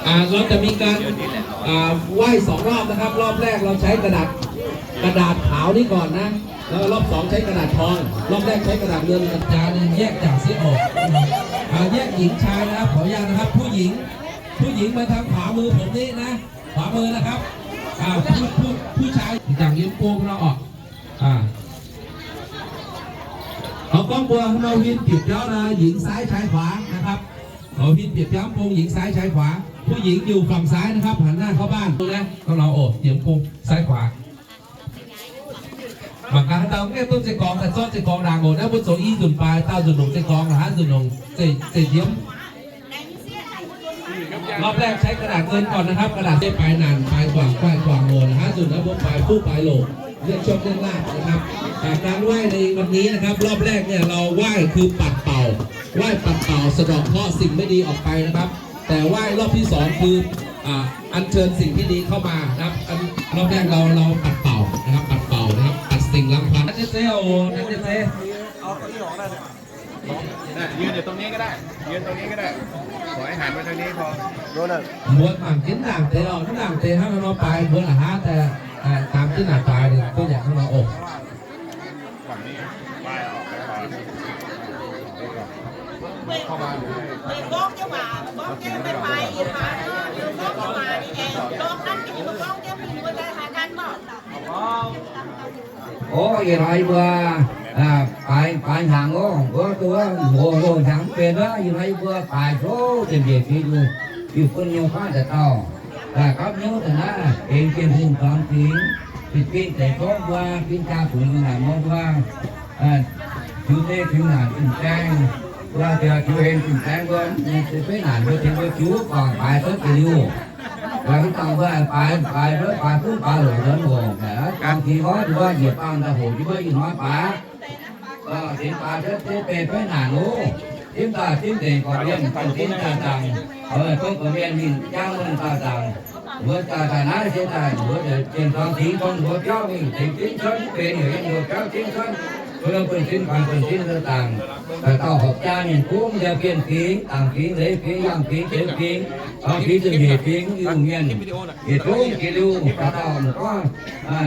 อ่า เราจะมีการ อ่า ไหว้สองรอบนะครับ รอบแรกเราใช้กระดาษ กระดาษขาวนี้ก่อนนะ แล้วรอบสองใช้กระดาษทอง รอบแรกใช้กระดาษเงินกับจานเนี่ยแยกจากเสียออกนะครับ อ่า แยกหญิงชายนะครับ ขออนุญาตนะครับ ผู้หญิง ผู้หญิงมาทางขวามือผมนี่นะ ขวามือนะครับ อ่า ผู้ ผู้ ผู้ชายจากเยี่ยมโกงเราออก อ่า เอากล้องบัวของเราวินปิดแล้วนะ หญิงซ้ายชายขวานะครับ เอาวินปิดแล้วโกงหญิงซ้ายชายขวา ผู้หญิงอยู่ฝั่งซ้ายนะครับ หันหน้าเข้าบ้านนะ ของเรา โอ้ เยี่ยมโกงซ้ายขวา Mangc gaax haaix dauh nqaeqv duqv zeiv gorngx, daaih zorqv zeiv gorngx ndaangc oc. Naaiv mbuo zoux i nzunc baaix, daauh nzunc longc zeiv gorngx, la'haav nzunc longc zeiv, zeiv nziemv. รอบแรกใช้กระดาษเงินก่อนนะครับ กระดาษ se baaix naanc baaix guangc guaih guangc oc. La'haav nzunc naaiv mbuo baaix fuqv baaix loc, เรียกโชคเรียกลาภนะครับ อ่า การไหว้ในวันนี้นะครับ รอบแรกเนี่ยเราไหว้คือปัดเป่า ไหว้ปัดเป่าสะเดาะเคราะห์สิ่งไม่ดีออกไปนะครับ แต่ไหว้รอบที่สองคือ อ่า อัญเชิญสิ่งที่ดีเข้ามานะครับ อัน รอบแรกเรา เราปัดเป่านะครับ ปัดเป่านะครับ ปัดสิ่งรังควาน นักเรียนเซลล์ นักเรียนเซลล์ น่ะ ยืนอยู่ตรงนี้ก็ได้ ยืนตรงนี้ก็ได้ ขอให้หันมาทางนี้พอ Mbuo mangc jienv ndaangc deix oc, mv ndaangc deix hnangv nor baaix mbuo la'haav daaih, aa, dangx jienv naaic baaix, duqv yaac hnangv nor oc. Ov, ih hnoi mbuo, aa, baaix, baaix hnaangx oc, mbuo duqv hoqc hoqc hnaangx mv benx wuov, ih hnoi mbuo baaix tov ziepc nyeic fingx, iu-bun nyei faanv daaih dauh, daaih gapv hnyouv daaih naaiv, aengx Bienh Hungh dorngx fingx, fingx deix gorngv mbuo, fingx jaa funx naaic mbuo, mbuo, aa, ziux deix ziux naanc zunh baeng, mbuo ziux heng zunh baeng mbuo, se fei naanc mbuo tengx mbuo ziux guangc baaix cuotv deix liuh. Mv baac mbuo baaix, baaix, baaix fuqv baaix loc nzuonx hoc, dorngx fingx gorngv mbuo njiec bangh daaih hoc mbuo ih hnoi baaix. Tengx baaix cuotv se fei fei naanc oc. Dimv daaih dimv deix gorqv-mienh, gorqv-mienh daaih zaangc, gorqv-mienh mingh jangv mienh daaih zaangc. Mbuo daaih daaih naaiv se daaih mbuo deix dienh dorngx fingx tong mbuo biauv mingh tengx dimv cuotv mv benx heuc yiem mbuo biauv dimv cuotv. Mbuo buonv-sin faanx buonv-sin se zaangc, daaih dauh horpc jaa mienh gunv yiem bienh fingx, zaangc fingx, leiz fingx, yangh fingx, zeux fingx, dorngx fingx zunh nyeic fingx, Iu-Mienh yietc zungv jiex liuh daaih dauh m'nqorngv,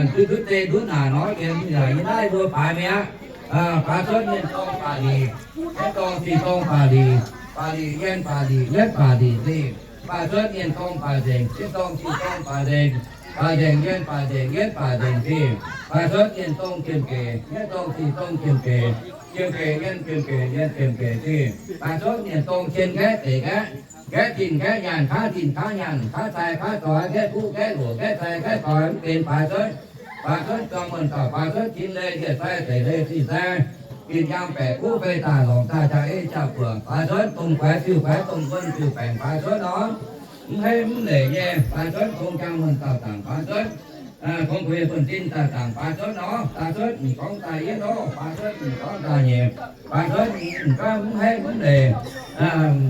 ndutv ndutv deix ndutv naanc nor, yiem yaac yiem naaiv mbuo baaix mi'aqv. Baaix cuotv mienh dorngh baac liqc, mienh dorngh cing dorngh baac liqc, baac liqc yienh baac liqc yietv baac liqc cing. Baaix cuotv mienh dorngh baac nzengc, mienh dorngh cing dorngh baac nzengc, baac nzengc yienh baac nzengc yietv baac nzengc cing. Baaix cuotv mienh dorngh jiem gec, mienh dorngh cing dorngh jiem gec, jiem gec yienh jiem gec yienh jiem gec cing. Baaix cuotv mienh dorngh cien nqaeqv deic nqaeqv, nqaeqv zinh nqaeqv nyaanh, kaav zinh kaav nyaanh, kaav sai kaav doix, nqaeqv kuv nqaeqv loc, nqaeqv sai nqaeqv doix, mv benx baaix cuotv. Baaix cuotv jangv muonh dauh, baaix cuotv cin leiz, yietc sai zeic leiz, zinh sai, zinh yangh baeqc kuv fei daaih lorngc daaih jaa-ei jaa-buoqc, baaix cuotv dongh guaix ziuh guaix, dongh wuonh ziuh baengc, baaix cuotv nor, mv heiv mv leic nyei, baaix cuotv tong jangv muonh dauh zaangc, baaix cuotv tong gueix buonv-sin daaih zaangc, baaix cuotv nor, baaix cuotv m'nqorngv daaih yietv nor, baaix cuotv m'nqorngv daaih nyeic, baaix cuotv m'nqorngv daaih mv heiv mv leic,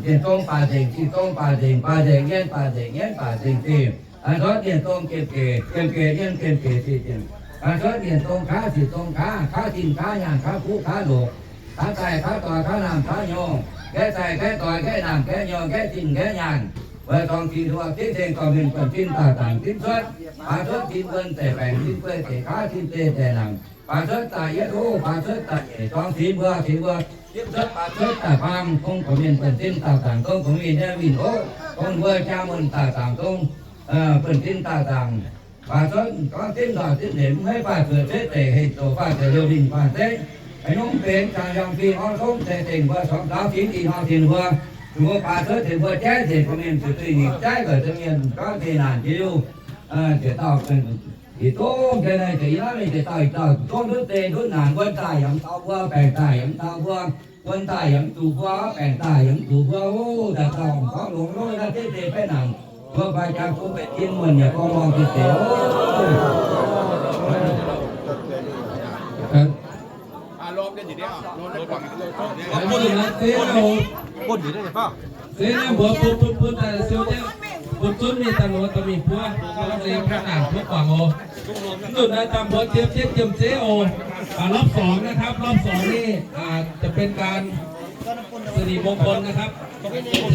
zinh dongh baac nzengc, cing dongh baac nzengc, baac nzengc yienh baac nzengc yietv baac nzengc cing. Baaix cuotv mienh dongh jiem gec, jiem gec yienh jiem gec cing. Baac cuotv mienh dongh kaav zinh dongh kaav, kaav zinh kaav nyaanh, kaav kuv kaav loc, kaav sai kaav doix, kaav naamh kaav nyorng, nqaeqv sai nqaeqv doix, nqaeqv naamh nqaeqv nyorng, nqaeqv zinh nqaeqv nyaanh, weic dorngx cing duqv zingv tengx dorh mienh buonv-sin daaih zaangc dimv cuotv. Baac cuotv cin wuonh zeic baengc, cin guei zeic kaav, cin zei zeic naamc, baac cuotv daaih yietv oc, baac cuotv daaih nyeic, dorngx cin mbuo, cin mbuo dimv cuotv, baac cuotv daaih faam, dongh gorqv-mienh buonv-sin daaih zaangc, dongh gorqv-mienh nyei winh oc, dongh mbuo jaa muonh daaih zaangc, dongh buonv-sin daaih zaangc. Baac cuotv gorngv dimv nzauh dimv nzengc, mv heiv faah zuoqc zeiv deic, hei zoux faah zuoqc liouh lingh faanh zeiv, haaix nyungc mv benx, zaangc yangh fih orv zongv ceix dengh mbuo corc daauv fingx ih hnoi tengx mbuo, zuqc mbuo baac cuotv tengx mbuo jaiv nzengc, gorqv-mienh zuqc duih nyeic jaiv, weic zuqc mienh gorngv deix naanc jiex liuh, jiex dauh yietc zungv jienv naaiv deix, yie naaiv mingh jiex dauh yietc dauh zungv ndutv deix ndutv naanc, wuonh daaih yaac mv taux mbuo, baengc daaih yaac mv taux mbuo, wuonh daaih yaac mv zuqc mbuo, baengc daaih yaac mv zuqc mbuo, o, daaih dauh m'nqorngv longx lov naaiv deix deix baeqv naanc, mbuo fai jaa bun baeqc jien muonh yaac gorngv lorngh deix deix oc. Zeiv naaiv mbuox bun bun bun daaih siou jienv, bun zunv mingh daaih longx daaih mingh buov, longx deix baeqv naanc buov guangc oc. Mv nzunc naaiv daaih mbuox jiem jienv jiem zeiv oc. อ่า รอบสองนะครับ รอบสองนี่ อ่า จะเป็นการสิริมงคลนะครับ สิ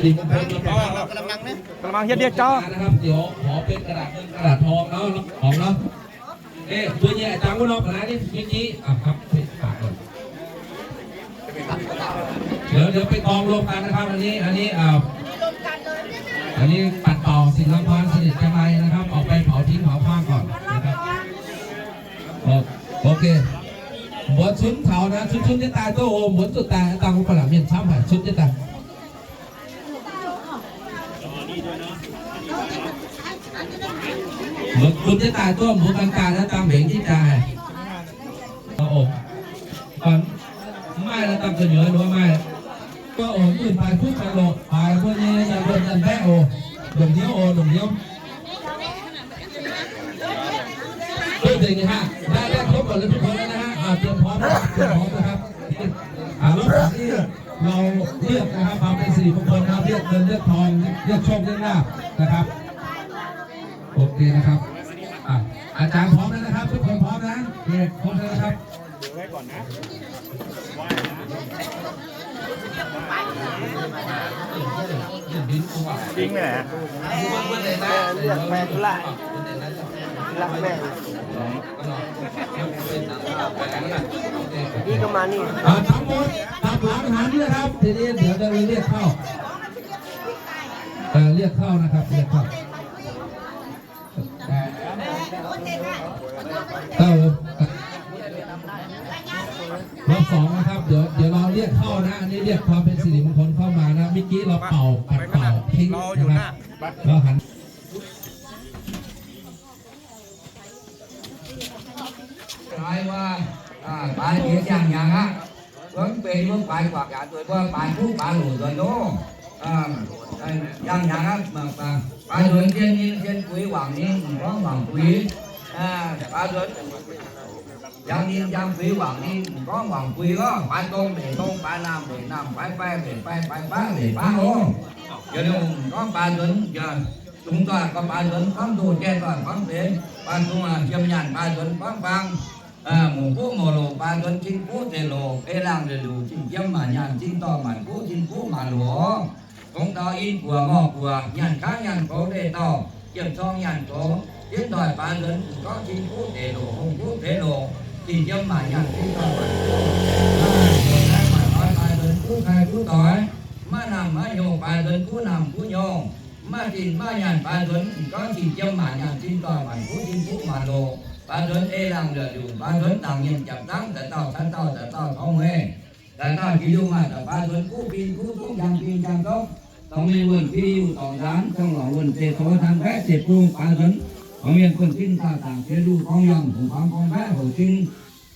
ริมงคล กระมังเนี่ย กระมังเฮียเดียเจ้า นะครับ เดี๋ยวขอเป็นกระดาษเงินกระดาษทองเนาะ ของเนาะ เอ้ย ตัวเนี่ย อาจารย์วุฒิ เอาไปไหนนี่ เมื่อกี้ อ่ะครับ ฝากก่อน เดี๋ยว เดี๋ยวไปกองรวมกันนะครับ อันนี้ อันนี้ อ่า อันนี้ปัดเป่าสิ่งอัมพรสนิทจังไรนะครับ ออกไปเผาทิ้งเผาขว้างก่อนนะครับ โอ โอเค Mbuo cunv taux naaiv, cunv cunv jienv daaih duqv oc. Mbuo zuqc daaih dangh wuov ba'laqc mienh camv haic, cunv jienv daaih. Mbuo cunv jienv daaih duqv, mbuo ganh daaih naaiv dangh mbenc jienv daaih. Oc, mv maaih naaiv dangh gu'nyuoz nduov maaih. Mbuo oc, mv baaix kuv baaix loqc, baaix mbuo nyei nyaanh mbuo nyaanh mbaeqv oc. Longc hnyouv oc, longc hnyouv. Duqv nzengc nyei hnangv. ได้ ได้ครบหมดแล้วทุกคนแล้วนะฮะ อ่า เตรียมพร้อมนะครับ เตรียมพร้อมนะครับ อ่า รอบสองนี่เราเลือกนะครับ ความเป็นสิริมงคลนะครับ เลือกเงินเลือกทอง เลือกโชคเลือกลาภนะครับ โอเคนะครับ อ่ะ อาจารย์พร้อมแล้วนะครับ ทุกคนพร้อมนะ โอเค ครบแล้วนะครับ ทิ้งไปไหนอะ เลือกแม่งละรักแม่ง นี่ก็มานี่ อ่า ทั้งหมดกลับหลังหันนะครับ ทีนี้เดี๋ยวจะเรียกเข้า เอ่อ เรียกเข้านะครับ เรียกเข้า เออ รอบสองนะครับ เดี๋ยว เดี๋ยวเราเรียกเข้านะ อันนี้เรียกความเป็นสิริมงคลเข้ามานะ เมื่อกี้เราเป่า ปัดเป่าทิ้งนะครับ เราหัน Baaix waac, baaix jiex ziangh hnyangx aqv. Wuov benx wuov baaix guangc yaac dueic mbuo baaix kuv baaix loc nzuonx loh. Ziangh hnyangx aqv, baaix nzuonx zien ninh zien buix wangc ninh m'nqorngv wangc buix. Baaix nzuonx njang ninh njang buix wangc ninh m'nqorngv wangc buix oc. Baaix dong leic dong, baaix naamh leic naamh, baaix faix leic faix, baaix baqv leic baqv oc. Yie liuz m'nqorngv baaix nzuonx, zungx doic gorngv baaix nzuonx, gorngv ndoh jai doic gorngv benx, baaix zungx jiem nyaanh baaix nzuonx gorngv bang. Muoc buv muoc loc baaix nzuonx, cing buv deix loc, ei laangh deix luc, cing jiem maanc nyaanh, cing dorh maanc buv, cing buv maanc loc oc. Zungx daux in buoc ngorh buoc, nyaanh kangv nyaanh goux ndeic dauh, yiem corng nyaanh goux, zien doic baaix nzuonx, gorngv cing buv deix loc, hungh buv deix loc, cing jiem maanc nyaanh, cing dorh maanc buv, maaih doix baaix nzuonx, buv kai buv doix, maiv namh maiv hnyouv baaix nzuonx, buv namh buv hnyouv, maiv zinh maiv nyaanh baaix nzuonx, gorngv cing jiem maanc nyaanh, cing dorh maanc buv, cing buv maanc loc, baaix nzuonx ei laangh ndeic luc, baac nzuonx dangc mienh japc zangv, daaih dauh caux dauh, daaih dauh taux hmei, daaih dauh jiex liuz maaih daaih baac nzuonx kuv bin kuv zungv, njang bin njang zungv, dorngx mienh wuonh biu dorngx nzaanx, dorngx lorngc wuonh zeiz zoux hnangv mbaeqv zeiz bung, baac nzuonx dorngx mienh buonh zinh daaih zaangc jiex luv gorngv yangh, hungh baamz gorngv mbaeqv hoc zinh,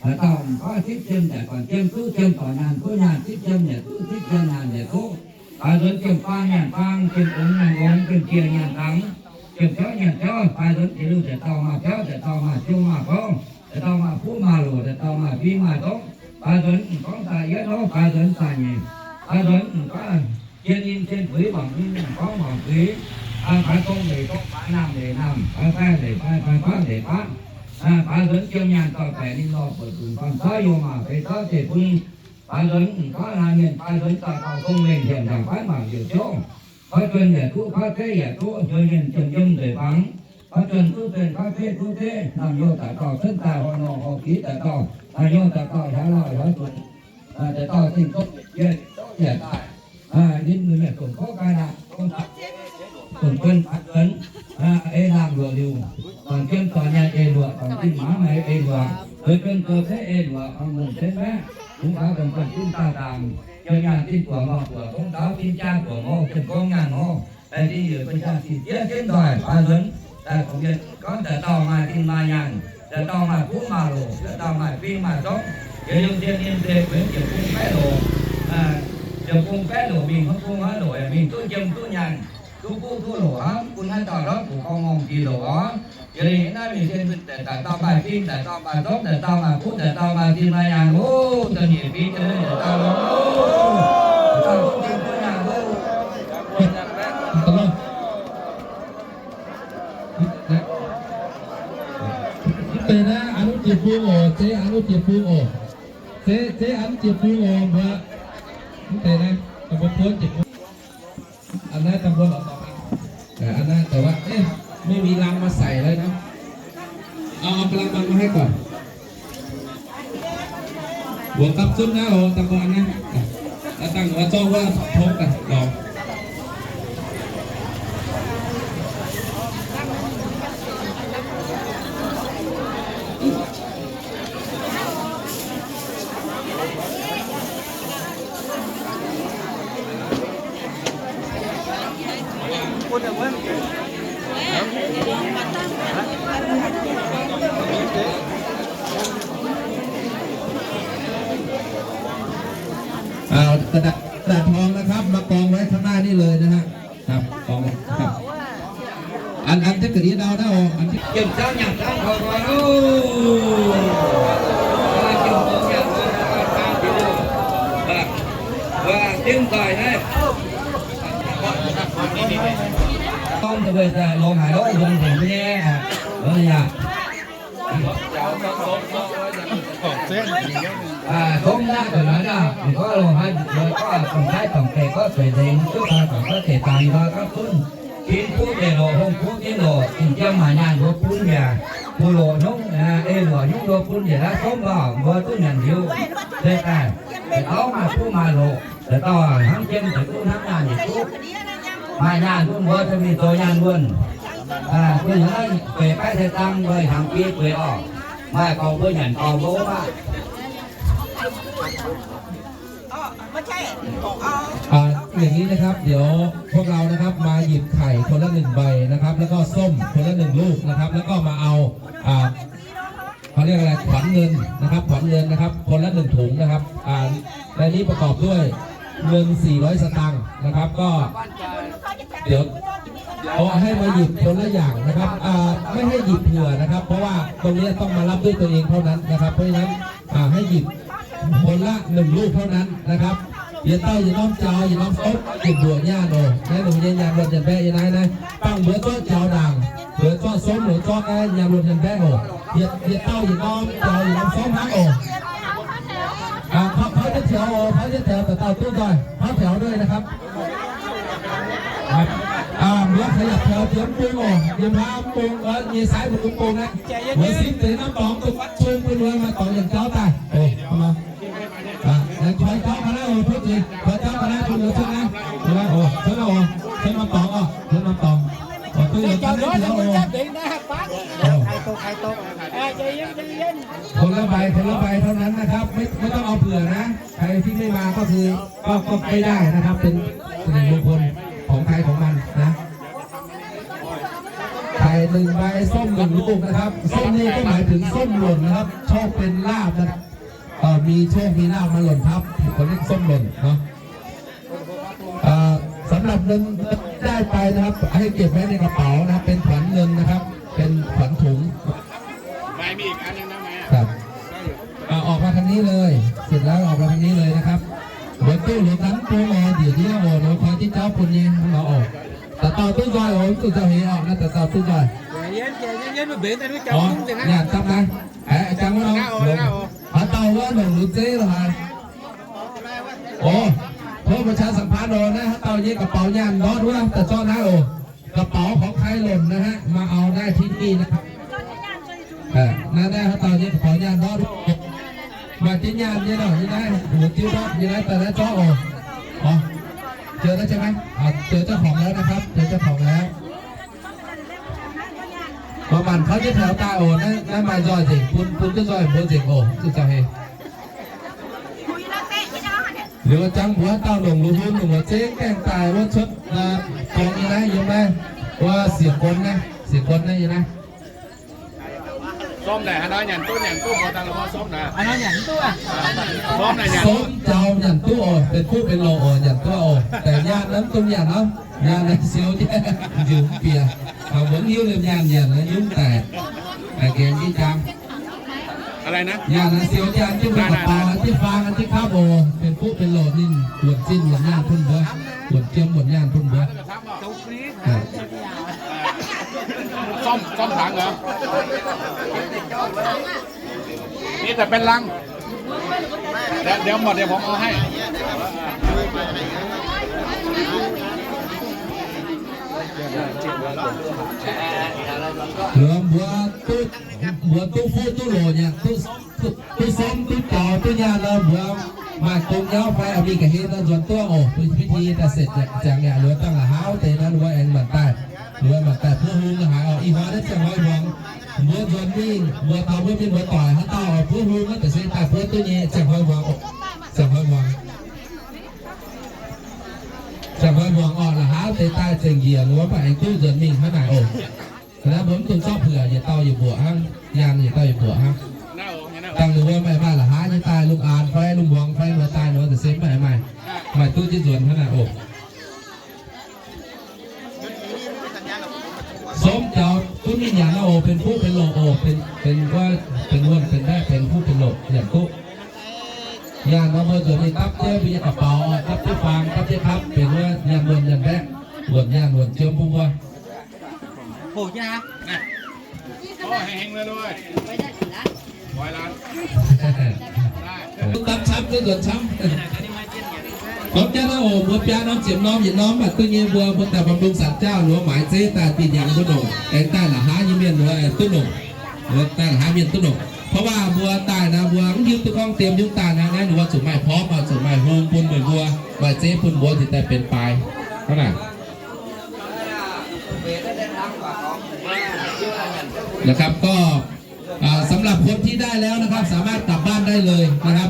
daaih dauh m'nqorngv zipv jiem daic guanc jiem duqv jiem dorc nyaanh duqv nyaanh, zipv jiem yietc duqv zipv jiem nyaanh yietc duqv, baac nzuonx jiem faang nyaanh faang, jiem ongx nyaanh ongx, jiem jiex nyaanh dangx, jiem jauv nyaanh jauv, baac nzuonx jiex liuz daaih dauh maaih jauv, daaih dauh maaih jung maaih gouv, daaih dauh maaih kuv maaih loc, daaih dauh maaih fing maaih zouv, baac nzuonx m'nqorngv daaih yietv nor, baac nzuonx daaih nyeic, baac nzuonx m'nqorngv jien ninh jien buix, wangc ninh m'nqorngv wangc buix, baac dong leic dong, baac naamh leic naamh, baac faix leic faix, baac baqv leic baqv, baac nzuonx jiem nyaanh dauh baeqc ninh lorh buoc zunc, faam zauv youh maac fei zauv zeiv bung, baac nzuonx m'nqorngv naaic mienh, baac nzuonx daaih dauh dongh mengh hienx ndaangc faix mangc liouc ziouv, faix juonh yietc duqv, faix zeiv yietc duqv, nzuonx mienh jiem yiem nzueic fangx, faix juonh duqv juonh, faix zeiv duqv zeiv, naamh youh daaih dauh cuotv daaih horh norh horh giv daaih dauh, naamh youh daaih dauh hiaaux lauh hiaaux zunc, daaih dauh zingh gouv yie yietc daaih, ninh mbuo mienh dongh kouv gai naamh, dongh juonh baac nzuonx, ei laangh luoqc liuc, dorngc jiem dorngc nyaanh eix luoqc, dorngc zinh maaz maix eix luoqc, zoux juonh zoux zeiv eix luoqc, dorngc longc zeiv mbaeqv, kungx taux dongh juonh zinh daaih zaangc, jiem nyaanh zinh buoc ngorh buoc, kungx taux zinh jaa buoc ngorh, jiem gong nyaanh ngorh, daaih zinh yietc buoc jaa zinh diev jienv nzoih baac nzuonx, daaih dongh mienh gorngv daaih dauh maaih zinh maaih nyaanh, daaih dauh maaih kuv maaih loc, daaih dauh maaih fing maaih zouv, jiex liuz zien ninh zeiv bueix ziepc bung baeqv loc, ziepc bung baeqv loc mingh, hmz bung haaix loc yaac mingh, duqv jiem duqv nyaanh, duqv kuv duqv loc hnangv, bun naaiv dauh ndortv guc gorngv ngongh jiex loc oc. Jiex liuz naaiv mingh zien daaih dauh maaih fing, daaih dauh maaih zouv, daaih dauh maaih kuv, daaih dauh maaih zinh maaih nyaanh oc. Da'nyeic fingx jiex liuz daaih dauh, daaih dauh duqv jiem duqv nyaanh oc. Mv deix naaiv an jiez bung oc, zeiv an jiez bung oc. Zeiv, zeiv an jiez bung oc, mbuo. Mv deix naaiv, mbuo buonv jiez bung. อันนั้นแต่ว่า เอ๊ะ ไม่มีลังมาใส่เลยนะ เอา เอากะละมังมาให้ก่อน หัวกับซุปนะ โอ้ ตะกอนนะ อ่ะ แล้วตั้งหัวโต๊ะว่าทบกัน ลอง เอากระดาษ กระดาษทองนะครับ มากองไว้ข้างหน้านี่เลยนะฮะ ครับ กอง ครับ อัน อันจะกระดิ่งเอาได้ออก อันที่เก็บเจ้าหยาบเจ้าของเรา เก็บของหยาบของเรา ว่า ว่า ว่า เต็มใส่ให้ ต้องจะไปจะลงหายร้อยลงถึงแย่อ่ะ เออ อย่า Aa, sôm naqv gu'nguaaic naaiv, ninh gorngv longc haaix, ninh gorngv dongh taiv dongh deix gorngv zueiz nzengc, zuqc daaih dongh gorngv deix dangx, ninh gorngv gapv gunv, tin fuqv deix lorqc, hungh fuqv jienv lorqc, dingc jiem haaix nyaanh mbuo bun yaac, bun loqc hnyouv, aa, ei luoqc hnyouv mbuo bun yaac naaiv sôm nor, mbuo duqv nyanc liuz, se daaih, deix dauh maaih fuqv maaih loqc, deix dauh hnamv jiem deix duqv hnamv nyaanh yietc duqv. Maaih nyaanh bun mbuo cuotv mingh zoux nyaanh wuonh. Aa, mbuo hnyangx naaiv gueic baeqv sai dang, mbuo hnyangx biei gueic orqc. Maaih gorngv mbuo nyanc dorngx mbuo mv baac อ่า อย่างนี้นะครับ เดี๋ยวพวกเรานะครับ มาหยิบไข่คนละหนึ่งใบนะครับ แล้วก็ส้มคนละหนึ่งลูกนะครับ แล้วก็มาเอา อ่า เขาเรียกอะไร ขวัญเงินนะครับ ขวัญเงินนะครับ คนละหนึ่งถุงนะครับ อ่า ในนี้ประกอบด้วยเงินสี่ร้อยสตางค์นะครับ ก็ เดี๋ยว เดี๋ยวให้มาหยิบคนละอย่างนะครับ อ่า ไม่ให้หยิบเผื่อนะครับ เพราะว่าตรงนี้ต้องมารับด้วยตัวเองเท่านั้นนะครับ เพราะฉะนั้น อ่า ให้หยิบคนละหนึ่งลูกเท่านั้นนะครับ Yietc dauh yietc norm jaux, yietc norm sopv, yietc mbuoqc nyaanh oc. Naaiv longc nyei nyaanh luonh nyanc mbaeqv yiem naaiv naaiv. Dangh mbuo zorqv jaux ndaangc, mbuo zorqv sopv, mbuo zorqv naaiv nyaanh luonh nyanc mbaeqv oc. Yietc, yietc dauh yietc norm jaux, yietc norm sopv hnangv oc. อ่า เขา เขาจะแถว เขาจะแถว แต่ dauh duqv nzoih เขาแถวด้วยนะครับ อ่า mbuo ขยับแถว jiem bung oc, yiem haav bung, aa, nyei saaiv mbuo bung naaiv. Mbuo simv deix norm dorngx duqv fatv cung bun mbuo maaih dorngx yangh jauv daaih. Oc, อ่ะ เดี๋ยวถอยเจ้าคณะ โอ้ พูดสิ ถอยเจ้าคณะ คุณเหลือเชิญนะ เชิญนะ โอ้ เชิญนะ โอ้ เชิญมาตอง อ่ะ เชิญมาตอง โอ้ ตัวอย่างกันเลย เดี๋ยว โอ้ คนละใบ คนละใบเท่านั้นนะครับ ไม่ ไม่ต้องเอาเผื่อนะ ใครที่ไม่มาก็คือ ก็ ก็ไม่ได้นะครับ เป็นสิริมงคลของใครของมันนะ ไข่หนึ่งใบ ส้มหนึ่งลูกนะครับ ส้มนี่ก็หมายถึงส้มหล่นนะครับ โชคเป็นลาภนะครับ เอ่อ มีโชคมีลาภมาหล่นทับ เขาเรียกส้มหล่นเนาะ เอ่อ สำหรับเงินได้ไปนะครับ ให้เก็บไว้ในกระเป๋านะครับ เป็นขวัญเงินนะครับ เป็นขวัญถุง ไม่มีอีกอันนึงนะ ครับ อ่ะ ออกมาทางนี้เลย เสร็จแล้วออกมาทางนี้เลยนะครับ เดี๋ยวตู้เหลือตังค์ตู้รอ เดี๋ยวนี้ โอ้ เดี๋ยวคอยที่เจ้าคนนี้มาออก แต่เต่าตู้ซอย โอ้ ตู้เจ้าเฮออกนะ แต่เต่าตู้ซอย อ๋อ เนี่ย จำนะ เอ้ย อาจารย์ว่าน้อง หาเต่าว่าหลงหรือเจ๊เหรอฮะ โอ้ โทษประชาสัมพันธ์ โอ้ นะ เต่าเย่กระเป๋าย่านรถด้วย แต่ซ่อนนะ โอ้ กระเป๋าของใครหล่นนะฮะ มาเอาได้ที่นี่นะครับ เออ นั่นได้ครับ เต่าเย่กระเป๋าย่านรถด้วย มาที่ย่านนี่หน่อย นี่นะ หมูจิ้วรถ นี่นะ แต่ละเจ้า โอ้ อ๋อ เจอแล้วใช่ไหม อ่า เจอเจ้าของแล้วนะครับ เจอเจ้าของแล้ว Maaih maanc kouv jienv taux daaih oc. Naaiv, naaiv maaih nzoih nzengc, bun, bun duqv nzoih mbuo nzengc oc. Zuqc zaux heix. Liuz jangx mbuox dauh longc lu hun, longc mbuox zengv gaengh daaih wuov cuotv, gorngv nyei naaiv yiem naaiv, wuov siec gonv naaiv, siec gonv naaiv nyei naaiv. Somv naaic haaix nor nyanc duqv, nyanc duqv mbuo daaih la'maah somv naaic. Somv naaic nyanc, somv jaux nyanc duqv oc, benx fuqv benx loc oc, nyanc duqv oc. Deix nyaanh naaiv mv dungx nyanc nor, nyaanh naaiv siou jienv njiec mv bieqc. Mangc mbuo mv hiuv liemh nyaanh nyanc naaiv nyungc daic, daic nqaengx jienv jang. Nyaanh naaiv siou jienv jienv mbuo ga'baux, jienv faang, jienv kapv oc. Benx fuqv benx loc ninh wuonc zinh wuonc nyaanh bun mbuo, wuonc jiem wuonc nyaanh bun mbuo. Somv, somv hnaangx oc. Ni daaih benx laangh. เดี๋ยว เดี๋ยวหมด เดี๋ยวผมเอาให้ เดี๋ยว Lorqc, mbuo duqv, mbuo duqv fuqv duqv loc nyei, duqv, duqv, duqv somv duqv jaux duqv nyaanh nor, mbuo maaih gong nyauv fai mingh ga'hlen nor nzuonx duqv oc. Bun พิธี daaih setv ziangx yaac luoqc dangh la'haav deix nor, mbuo aengx maanc daaih, mbuo maanc daaih buov hung la'haaix oc. Ih hnoi naaiv ziangh hnoi muangx, mbuo nzuonx mingh, mbuo taux mbuo mienh muoz-doic haaix dauh oix buov hung naaiv, da'seix daaih buov duqv nyei. Ziangh hnoi muangx oc. Ziangh hnoi muangx. Ziangh hnoi muangx oc, la'haav deix daaih zengc njiec wuov, mv baac aengx duqv nzuonx mingh hnangv naaic oc. Naaiv mbuo mv dungx zorqv buoqc, yietc dauh yietc mbuoqc hnangv, nyaanh yietc dauh yietc mbuoqc hnangv. Dangh ninh mbuo maaih, maaih la'haav nyei daaih, lungh aanx fai lungh muangx fai mbuo daaih nor, da'seix mv baac maaih, maaih duqv jienv nzuonx hnangv naaic oc. Somv jaux gunv mingh nyanc oc, benx fuqv benx loc oc, benx, benx wuonh benx mbaeqv, benx fuqv benx loc nyanc duqv. Nyaanh nor mbuo nzuonx mingh dapv jienv mbuo nyei ga'baux, dapv jienv faang, dapv jienv kapv, benx wuov nyaanh wuonh nyaanh mbaeqv, wuonh nyaanh wuonh jiemv bun mbuo. Dapv camv duqv nzuonx camv. Gorngv jangv naaiv oc, mbuo biaa norm ziepc norm yietc norm mv baac duqv nyei, mbuo, mbuo daaih bamv lungh sanc jauv, mbuo maaiz zeiv daaih dinh nyanc duqv nongc, aengx daaih la'haav nyei mienh mbuo duqv nongc, mbuo daaih la'haav mienh duqv nongc. เพราะว่า mbuo daaih naaiv mbuo mv hiuv duqv gorngv diem nyungc daaih naaiv, naaiv ninh mbuo zuqc maaih พร้อม oc, zuqc maaih hung bun meih mbuo, maaih zeiv bun mbuo cingx daaih benx baaix hnangv naaic. นะครับ ก็ อ่า สำหรับคนที่ได้แล้วนะครับ สามารถกลับบ้านได้เลยนะครับ